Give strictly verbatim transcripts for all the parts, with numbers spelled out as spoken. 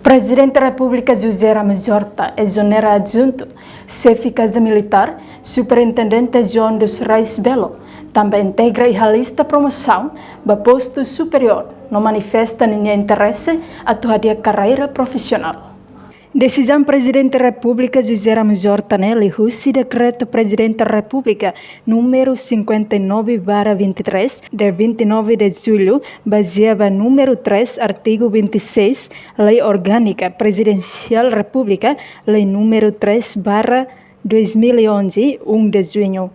Prezidente Repúblika José Ramos Horta ezonera adjuntu Xefe Kaza Militár, Superintendente João dos Reis Belo, tanba integra iha lista promosaun ba postu superiór no manifesta ninia interese atu hadi'a karreira profisionál. Desizaun Prezidente Repúblika José Ramos Horta ne'e liuhusi Dekretu Prezidente Repúblika número cinquenta e nove barra vinte e três, de vinte e nove de julho, bazeia ba número três, artigo vinte e seis, Lei Orgánика Prezidensiál Repúblika, Lei número três barra dois mil e onze, um de junho.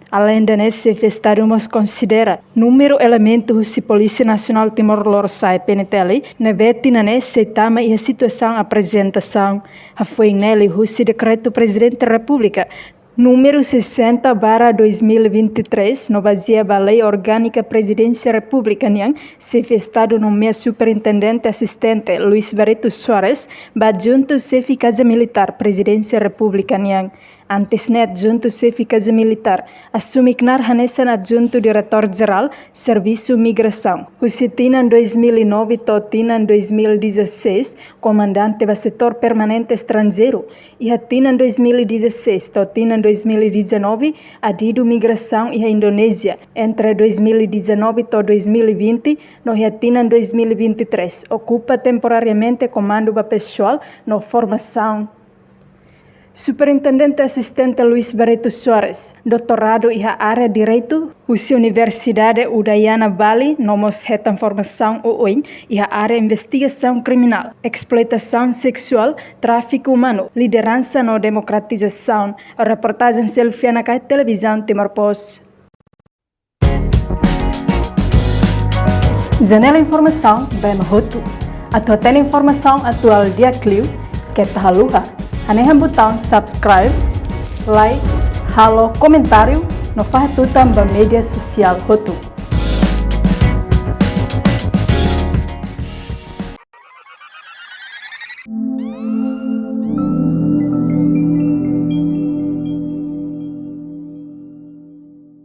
Aleinde ne'e, Xefe Estadu mós konsidera número elementu husi Polísia Nasionál Timor Lorosa'e, P N T L, ne'ebé tinan ne'e sei tama iha situasaun aprezentasaun. Hafoin ne'e liuhusi Dekretu Prezidente Repúblika número sessenta barra dois mil e vinte e três, no bazeia ba Lei Orgánika Prezidénsia Repúblika nian, Xefe Estadu nomeia Superintendente Asistente Luis Barreto Soares ba Adjuntu Xefe Kaza Militár Prezidénsia Repúblika nian. Antes ne'e Adjuntu Xefe Kaza Militár asume knaar hanesan Adjuntu Diretór Jerál Servisu Migrasaun. Husi tinan dois mil e nove to'o tinan dois mil e dezasseis, komandante ba Setór Permanente Estranjeiru. Iha tinan dois mil e dezasseis to'o tinan dois mil e dezanove, adidu migrasaun iha Indonézia. Entre dois mil e dezanove to'o dois mil e vinte, no iha tinan dois mil e vinte e três, okupa temporariamente komandu ba pesoál no formasaun. Superintendente Asistente Luis Barreto Soares, doutoradu iha área Direitu husi Universidade Udayana Bali, no mós hetan formasaun oioin iha área investigasaun kriminál, esploitasaun seksuál, tráfiku umanu, lideransa no demokratizasaun. Reportajen Selviana Kai, Televizaun Timor Post. Janela informasaun ba ema hotu. Atu hatene informasaun atuál di'ak liu, keta haluha hanehan butaun subscribe, like, halo komentáriu, no fahe tutan ba média sosiál hotu.